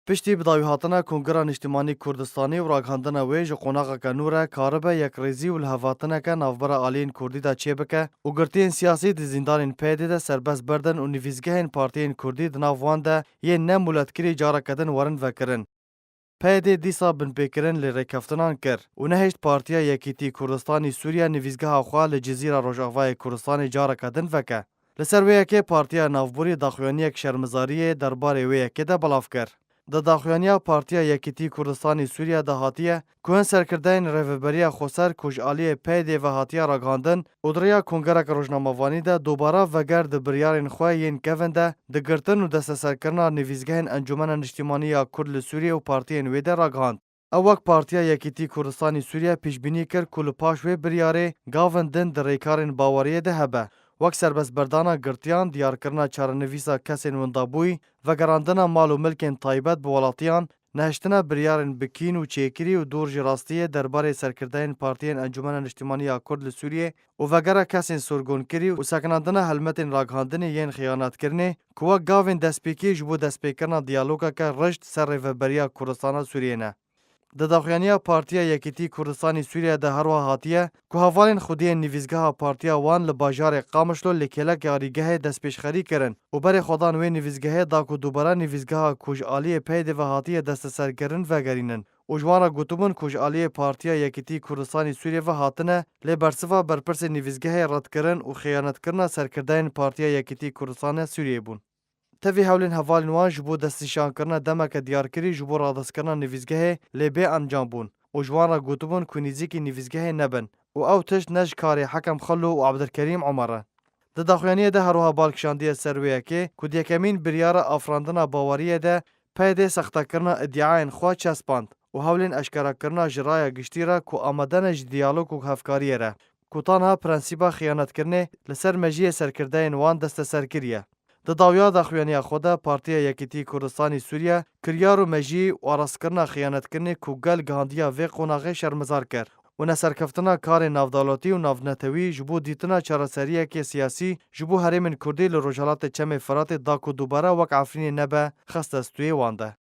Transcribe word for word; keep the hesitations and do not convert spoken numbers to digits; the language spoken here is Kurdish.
Piştî bidawîhatina Kongreya Niştimanî Kurdistanî û ragihandina wê ji qonaxeke nû re karibe yekrêzî û lihevhatineke navbera aliyên Kurdî de çêbike û girtiyên siyasî di zîndanên P Y D'ê de serbest berdin û nivîsgehên partiyên Kurdî di nav wan de yên ne mûletkirî careke din werin vekirin. P Y D dîsa binpêkirin lê rêkeftinan kir û nehişt Partiya Yekîtî Kurdistanî Sûriye nivîsgeha xwe li Cizîra Rojavayê Kurdistanê careke din veke. Li ser wê yekê Partiya Navborî daxuyaniyek şermizariyê derbarê wê yekê de belav kir. Di daxuyaniya Partiya Yekîtî Kurdistanî Sûriye de hatiye ku hin serkirdeyên Rêveberiya Xweser ku ji aliyê P Y D'ê ve hatiye ragihandin û di rêya kongereke rojnamevanî de dubare veger di biryarên xwe yên kevin de di girtin û desteserkirina nivîsgehên Encûmena Niştimanî ya Kurd li Sûriyê û partiyên wê de ragihand. Ew wek Partiya Yekîtî Kurdistanî Sûriye pîşbînî kir ku li paş wê biryarê gavin din di rêkarên baweriyê de hebe, wek serbestberdana girtiyan, diyarkirina çarenivîsa kesên windabûyî, vegerandina mal û milkên taybet bi welatiyan, nehiştina biryarên bi kîn û çêkirî û dûr ji rastiyê derbarê serkirdeyên partiyên Encûmena Niştimanî ya Kurd li Sûriyê û vegera kesên sorgonkirî û sekinandina helmetên ragihandinê yên xiyanetkirinê ku wek gavên destpêkê ji bo destpêkirina diyalogeke rişt ser Rêveberiya Kurdistana Sûriyê ne. Di daxuyaniya Partiya Yekîtî Kurdistanî Sûriye de herwiha hatiye ku hevalên xwediyên nivîsgeha partiya wan li bajarê Qamişlo li kêlek yarîgehê destpêşxerî kirin û berê xwedan wê nivîsgehê da ku dubare nivîsgeha ku ji aliyê P Y D'ê ve hatiye desteserkirin vegerînin û ji wan re gotibûn ku ji aliyê Partiya Yekîtî Kurdistanî Sûriye ve hatine lê bersiva berpirsên nivîsgehê redkirin û xiyanetkirina serkirdeyên Partiya Yekîtî Kurdistana Sûriyê bûn. Tevî hewlên hevalên wan ji bo destnîşankirina demeke diyarkirî ji bo radestkirina nivîsgehê lê bê encam bûn û ji wan re gotibûn ku nîzîkî nivîsgehê nebin û ew tişt ne ji karê Hekem Xelo û Ebdilkerîm Omer e. Di daxuyaniyê de herwiha bal kişandiye ser wê yekê ku di yekemîn biryara afirandina baweriyê de P Y D sextekirina îdiayên xwe çespand û hewlên eşkerakirina ji raya giştî re ku amade ne ji diyalog û hevkariyê re, ku tanha prensîba xiyanetkirinê li ser mejiyê serkirdeyên wan desteser kiriye. Di dawiya daxuyaniya xwe de Partiya Yekîtî Kurdistanî Sûriye kiryar û mejiyî û arastkirina xiyanetkirinê ku gel gihandiya vê qonaxê şermizar kir û neserkeftina karên navdewletî û navnetewî ji bo dîtina çareseriyekê siyasî ji bo herêmên Kurdî li Rojhilatê Çemê Firatê da ku dubare wek Efrînê nebe, xiste stûyê wan de.